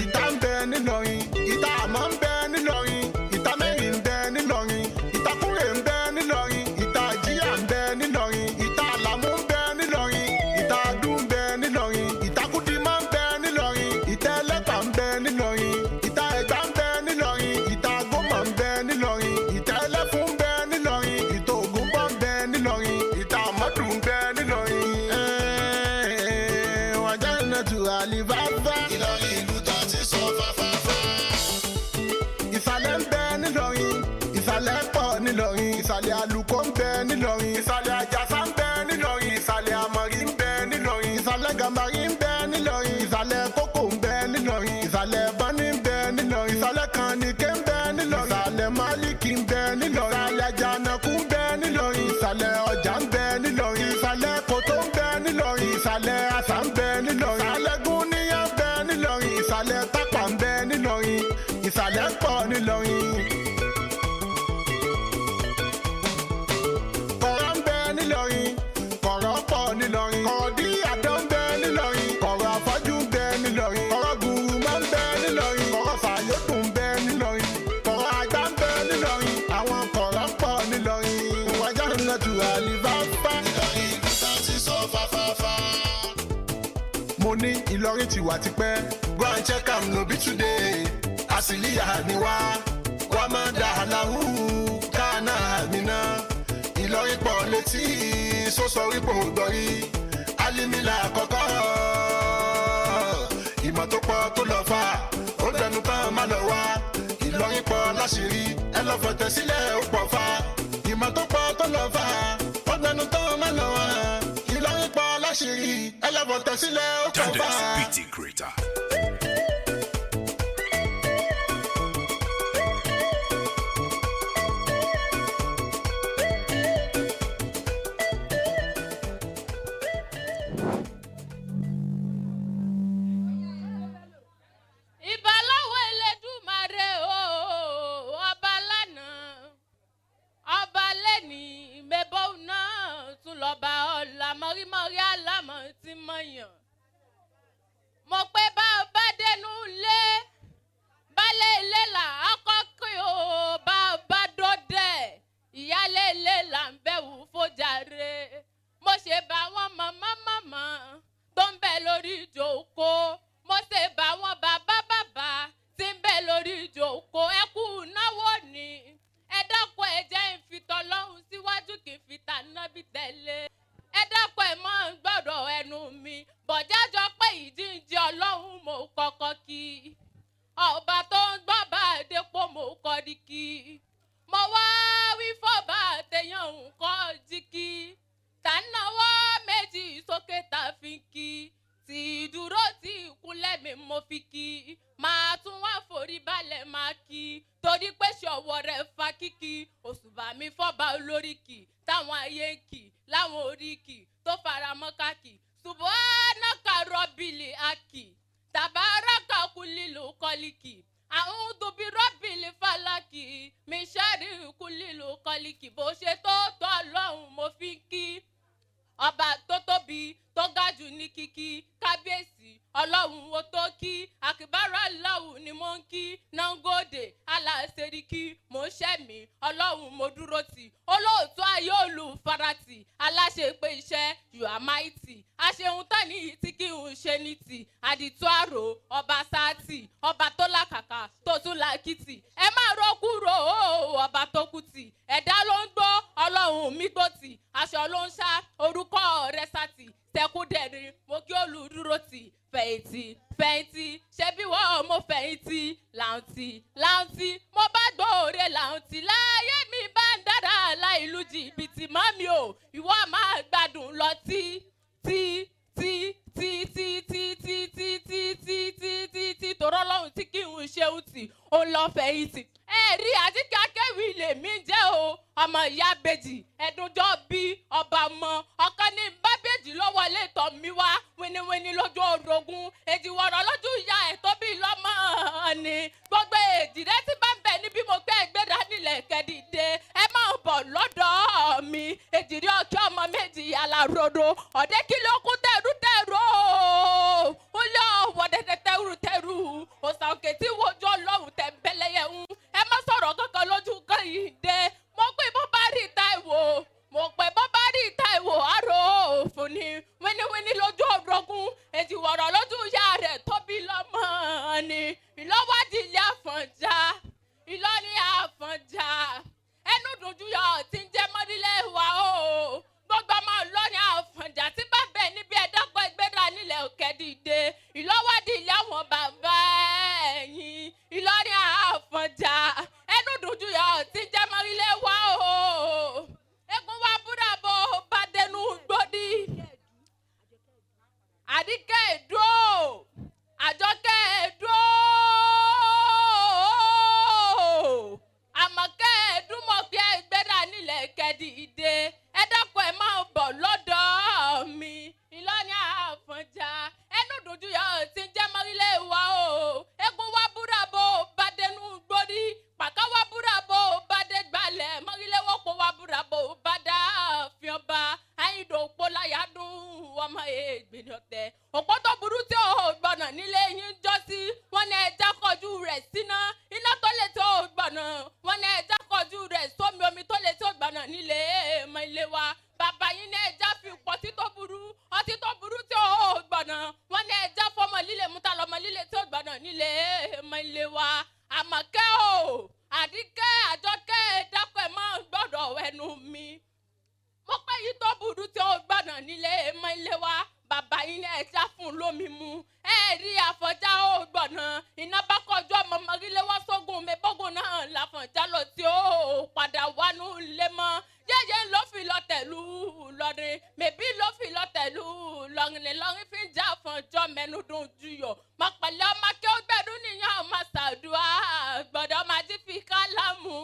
ìta ń bẹ nílọrin, ìta àmọ́ ń bẹ nílọrin, ìta mẹ́rin ń bẹ nílọrin, ìta kúrè ń bẹ nílọrin, ìta àjíyà ń bẹ nílọrin, ìta àlàmú ń bẹ nílọrin, ìta adú ń bẹ nílọrin, ìta kúdímọ́ ń bẹ nílọrin, ìta ẹlẹ́pà ń bẹ nílọrin, ìta ẹ̀gbá ń bẹ nílọrin, ìta gómọ̀ ń bẹ nílọrin, ìta ẹlẹ́fun ń bẹ nílọrin, ìta ògúnbọ̀ ń bẹ nílọrin, ìta àmọ́dù ń bẹ nílọrin. Ẹ̀ẹ́ wàjà náà tù àlìfáfá. Ìlọrin ìlú tá ti sọ fáfáfá. Ìsàlẹ̀ ń bẹ nílọrin, ìsàlẹ̀ pọ̀ nílọrin, ìsàlẹ̀ àlùkò ń bẹ nílọrin, ìsàlẹ̀ àjàsá ń bẹ nílọrin, ìsàlẹ̀ àmọ̀rí ń bẹ nílọrin, ìsàlẹ̀ gàmbarí ń bẹ nílọrin, ìsàlẹ̀ kókò ń bẹ nílọrin, ìsàlẹ̀ bọ́ní ń bẹ nílọrin, ìsàlẹ̀ kànìké ń bẹ nílọrin, ìsàlẹ̀ máàlìkì ń bẹ nílọrin, ìsàlẹ̀ àjànàkú ń bẹ nílọrin, ìsàlẹ̀ ọjà ń bẹ nílọrin, ìsàlẹ̀ kòtó ń bẹ nílọrin, ìsàlẹ̀ àṣà ń bẹ nílọrin, ìsàlẹ̀ gúnníyà ń bẹ nílọrin, ìsàlẹ̀ tápà ń bẹ nílọrin, ìsàlẹ̀ pọ̀ nílọrin. Kọ̀ọ̀rọ̀ ń bẹ nílọrin. Àwọn kọ̀ọ̀rọ̀ pọ̀ nílọrin, wájà ńlá ju àlìfáfá. Ìlọrin ìlú tá ti sọ fáfáfá. Mo ní Ìlọrin ti wà tipẹ́. Go and check am, no be today. Àsìlíyà ni wá, wá máa dà láhù kánà mi ná. Ìlọrin pọ̀ létí, sọ́sọ́ wípé ò gbọ́rí. Alimila àkọ́kọ́, ìmọ̀ tó pọ̀ tó lọ fà, ó dẹnu tán má lọ wá. Ìlọrin pọ̀ láṣìírí, ẹ lọ fọ̀tẹ̀ sílẹ̀, ó pọ̀ fà. Ìmọ̀ tó pọ̀ tó lọ fà, ó dẹnu tán má lọ wá. Ìlọrin pọ̀ láṣìírí, ẹ lọ fọ̀tẹ̀ sílẹ̀, ó pọ̀ fà. Dandex BT Creator. Ìbálòwò Elédùmarè o, ọba lánàá, ọba lẹ́ni, mẹ́bọ́ náà tún lọ́ba ọ̀la, mọ̀rímọ̀rí àlámọ̀ tí mọ̀yàn. Mo pé bá a bá dénú lé, baálé ilé là á kọ́ kí o, bá a bá dọ́dẹ̀, ìyálé ilé là ń bẹ̀wò fojàre. Mo ṣe bá wọn màmá màmá tó ń bẹ lórí ìjókòó, mo ṣe bá wọn bàbá bàbá tí ń bẹ lórí ìjókòó. Ẹ kú náwó ni, ẹ dákun, ẹ jẹ́ ń fi tọlọ́hun síwájú, kì í fi tànábì tẹ̀lé. Ẹ dákun, ẹ máa ń gbọ́dọ̀ ẹnu mi bọ̀jájọ pé ìjíǹde Ọlọ́run mo kọ́kọ́ kí ọba tó ń gbọ́ bá dépò, mo kọ́ di kí mo wá wí fọ́ba àtẹ̀yàn nǹkan jí kí tànáwọ́ méjì sókè tá a fi ń kí tí dúró tí ìkúnlẹ̀ mi mo fi kí, máa tún wá forí balẹ̀ máa kí, torí pé ṣọwọ́ rẹ̀ fa kíkí. Òṣùbà mi fọ́ba olóríkì táwọn ayé ń kì láwọn oríkì tó faramọ́ káàkì. Subhanaka rọ́bìlì akì, tàbáraka kúlìlù kọ́líkì, àwọn dùbí rọ́bìlì fàlàkì mísàrí kúlìlù kọ́líkì. Bó ṣe tó tọ́ Ọlọ́run mo fi ń kí ọba tó tóbi tó ga jù ní kíkí. Kábíyèsí Ọlọ́run ó tó kí, àkìbára Ọlọ́run ni mo ń kí, nangóde aláṣẹ́ríkí mo ń ṣẹ́mi Ọlọ́run mo dúró tì, olóòtú ayé olùfaratì, aláṣepé iṣẹ́, you are mighty, àṣehun tán ní tí kí n ṣe ní tì, àdìtú àrò ọba sáàtì, ọba tó làkàkà tó tún làkìtì, ẹ má rọ kúrò ọba tó kù tì, ẹ̀dá ló ń gbọ́ Ọlọ́run mi gbó tì, aṣọ ló ń ṣá orúkọ rẹ̀ sátì, tẹkúdẹ̀rín mo kí olùdúró tì, fẹ̀yìntì fẹ̀yìntì ṣebí wọ́n mo fẹ̀yìntì, làǹtì làǹtì mo bá gbòòrè làǹtì, láyé mi bá ń dára láìlú jìbìtì mọ́ mi ò, ìwọ máa gbádùn lọ tí tí tí tí tí tí tí tí tí tí tí tí tí tòrọ́ lọ́hùn tí kì í ṣeun tì ó lọ fẹ̀yìntì. Ẹ rí àjíkẹ́ akéwì lèmi jẹ́ o, ọmọ ìyá bèjì ẹ̀dùnjọ́ bí ọba mọ ọ̀kan ní bábẹ́jì ló wọlé tọ̀ mí wá, wíníwíní lójú orogún, èjìwọ̀rọ̀ lójú ìyá ẹ̀ tó bí lọ́mọ ni. Gbogbo èjì rẹ ti bá ń bẹ níbí, mo gbé ẹgbẹ́ra nílẹ̀ kẹ́dìdé, ẹ máa bọ̀ lọ́dọ̀ mi. Èjì rí ọkẹ́ ọmọ méjì alárodo ọ̀dẹ́ kí ló kún tẹ̀rù tẹ̀rù o, ó lé ọ̀wọ́ dẹ́dẹ́ tẹ̀rù tẹ̀rù, òsà òkè tí wojú Ọlọ́run tẹ̀ ń bẹ́lẹ́yẹ̀ ń, ẹ má sọ̀rọ̀ kankan lójú kan yìí dé. Mo pé bó bá rí Táíwò, mo pé bó bá rí Táíwò, àrò òfò ni, wíníwíní lójú orogún, èjìwọ̀rọ̀ lójú ìyá rẹ̀ tó bí lọ́mọ ni. Ìlọ́wádìí ilé Àfọ̀njá, Ìlọrin Àfọ̀njá, ẹnu dùnjú yọ tí ń jẹ́ mọ́rílẹ̀ wa o, gbogbo ọmọ Ìlọrin Àfọ̀njá tí bá gbọ̀nà nílé mọ ilé wa. Bàbá yín ní ẹja fi pọtí tó burú, ọtí tó burú tí ó gbọ̀nà. Wọ́n ní ẹja fọmọ líle mú ta lọmọ líle tí ó gbọ̀nà nílé mọ ilé wa. Àmọ̀kẹ́ o, Àdìkẹ́, Àjọkẹ́, dákọ̀ ẹ̀ máa ń gbọ́dọ̀ ẹnu mi. Mo pẹ́ yìí tó burú tí ó gbọ̀nà nílé mọ ilé wa. Bàbá yín ní ẹja fún lómi mu. Ẹ rí Àfọ̀njá ó gbọ̀nà. Iná bá kọjú ọmọ mọ́ríléwá sógun mẹ́bọ́gùn náà làfọ̀njá lọ tí ó padà wánú lé mọ́. Yẹ́yẹ́ ló fi lọ tẹ̀lú lọ́rin, mẹ́bí ló fi lọ tẹ̀lú lọ́rin ní lọ́rin fi ń já Àfọ̀njọ́ mẹ́nu dùn juyọ̀. Mọ̀pẹ̀lẹ́ ọmọ kí ó gbẹ̀dún níyàn ọmọ ṣàdúrà gbọ́dọ̀ máa jí fi kálámù.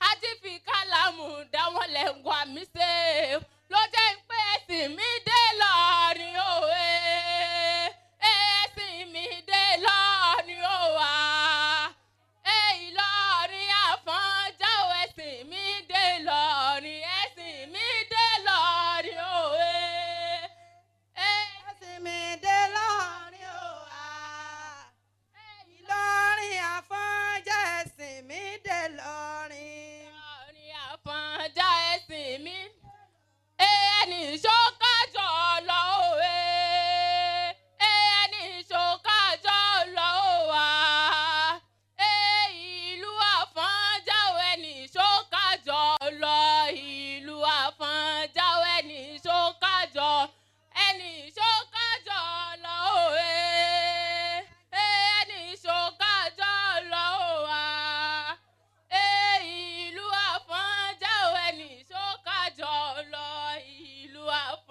Ají fi kálámù dáwọn lẹ́ngọ́ àmì ṣe. Ló jẹ́ pé ẹ̀sìn mi dé lọ́rin òwe. Ẹ̀sìn mi dé lọ́rin òwà. Ìlọrin Àfọ̀njá o, ẹ̀sìn mi dé lọ́rin, ẹ̀sìn mi dé lọ́rin òwe. Ẹ̀sìn mi dé lọ́rin òwà. Ìlọrin Àfọ̀njá, ẹ̀sìn mi dé lọ́rin. Ìlọrin Àfọ̀njá, ẹ̀sìn mi. Ẹni ṣókájọ lọ òwe. Ẹni ṣókájọ lọ wà. Ìlú Àfọ̀njá o, ẹni ṣókájọ lọ. Ìlú Àfọ̀njá o, ẹni ṣókájọ. Ẹni ṣókájọ lọ òwe. Ẹni ṣókájọ lọ wà. Ìlú Àfọ̀njá o, ẹni ṣókájọ lọ. Ìlú Àfọ̀njá.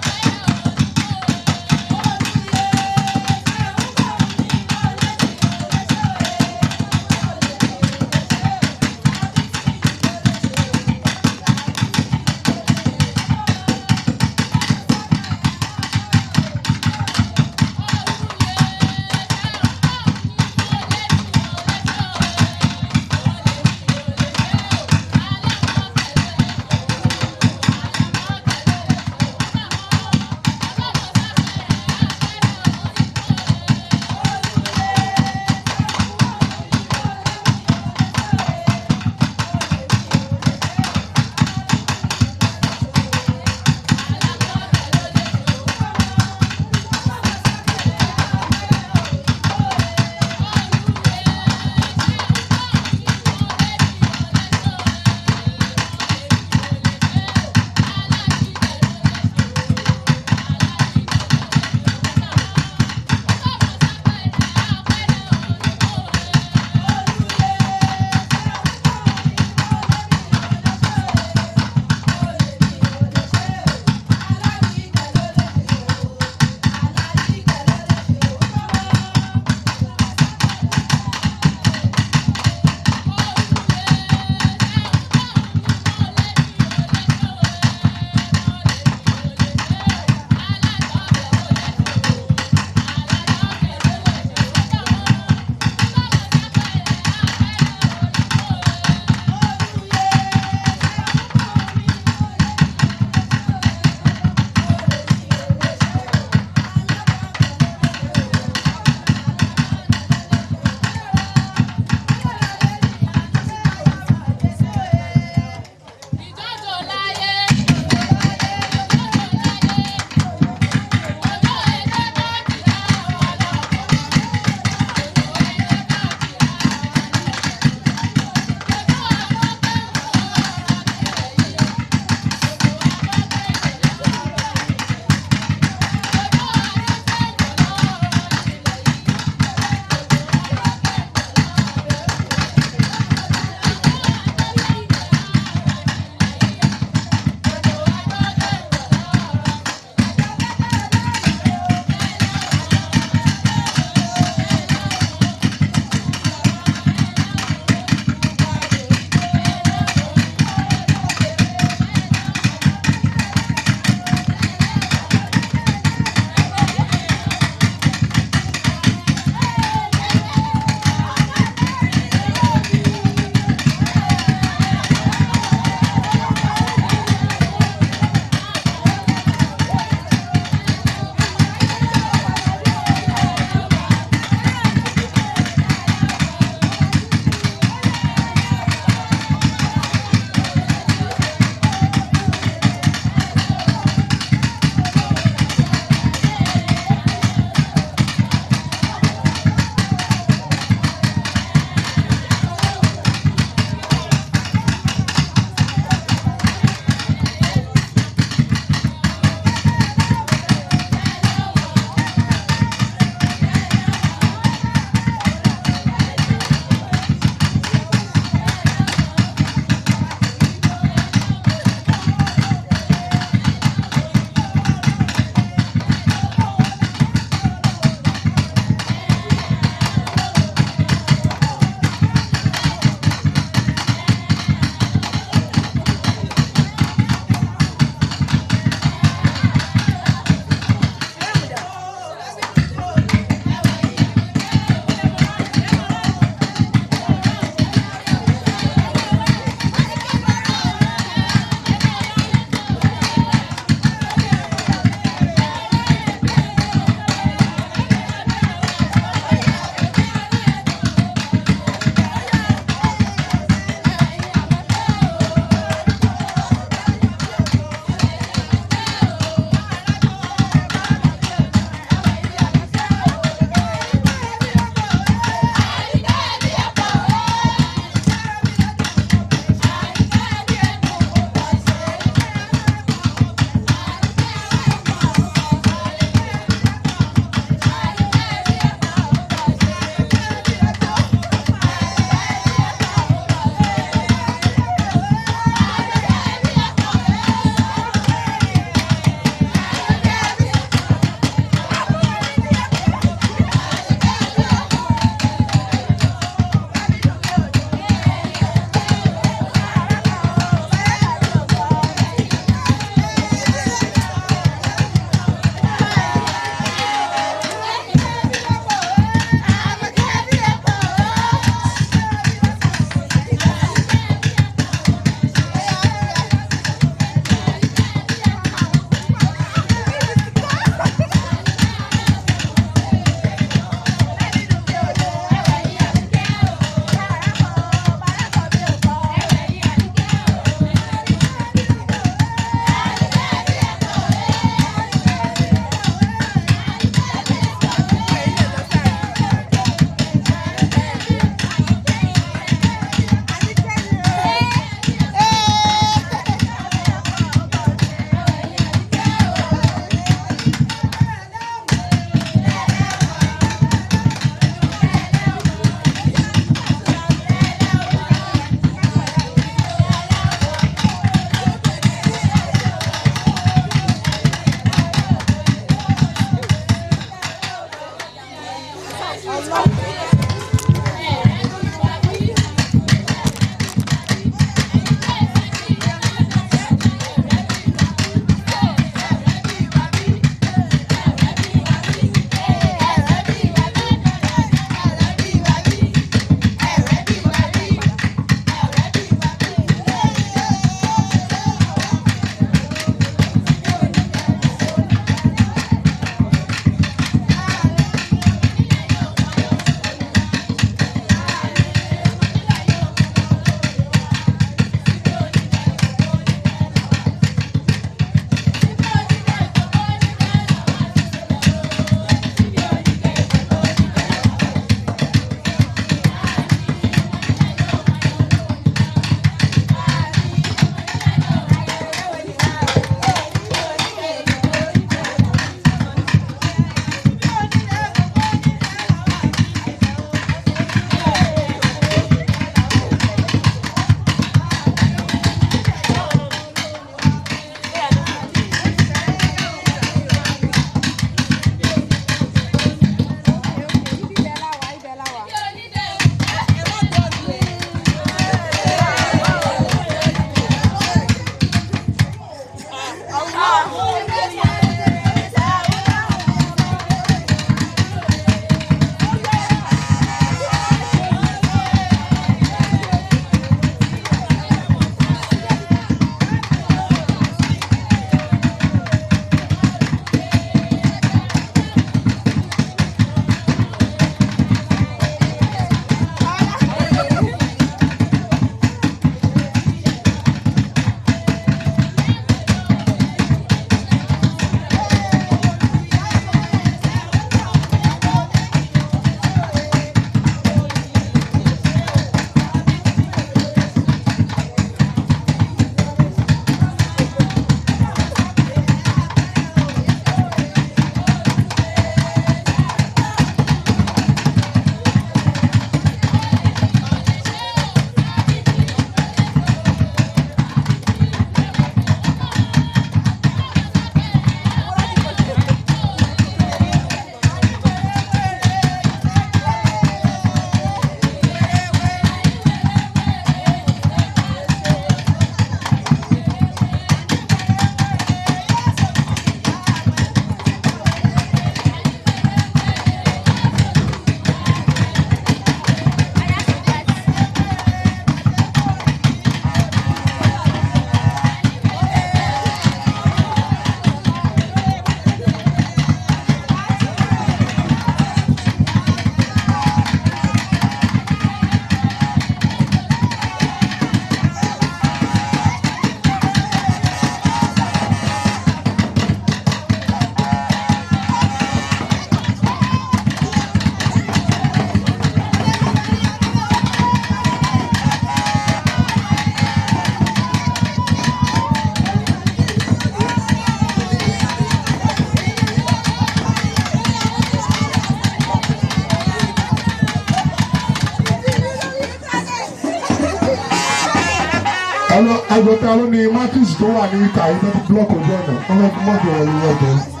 Ẹjọ́, ta ló ní mattress tó wà ní ìta yìí tó ti block ojú ọ̀nà? Wọ́n fẹ́ fi mọ́tò wọlé, ẹjọ́.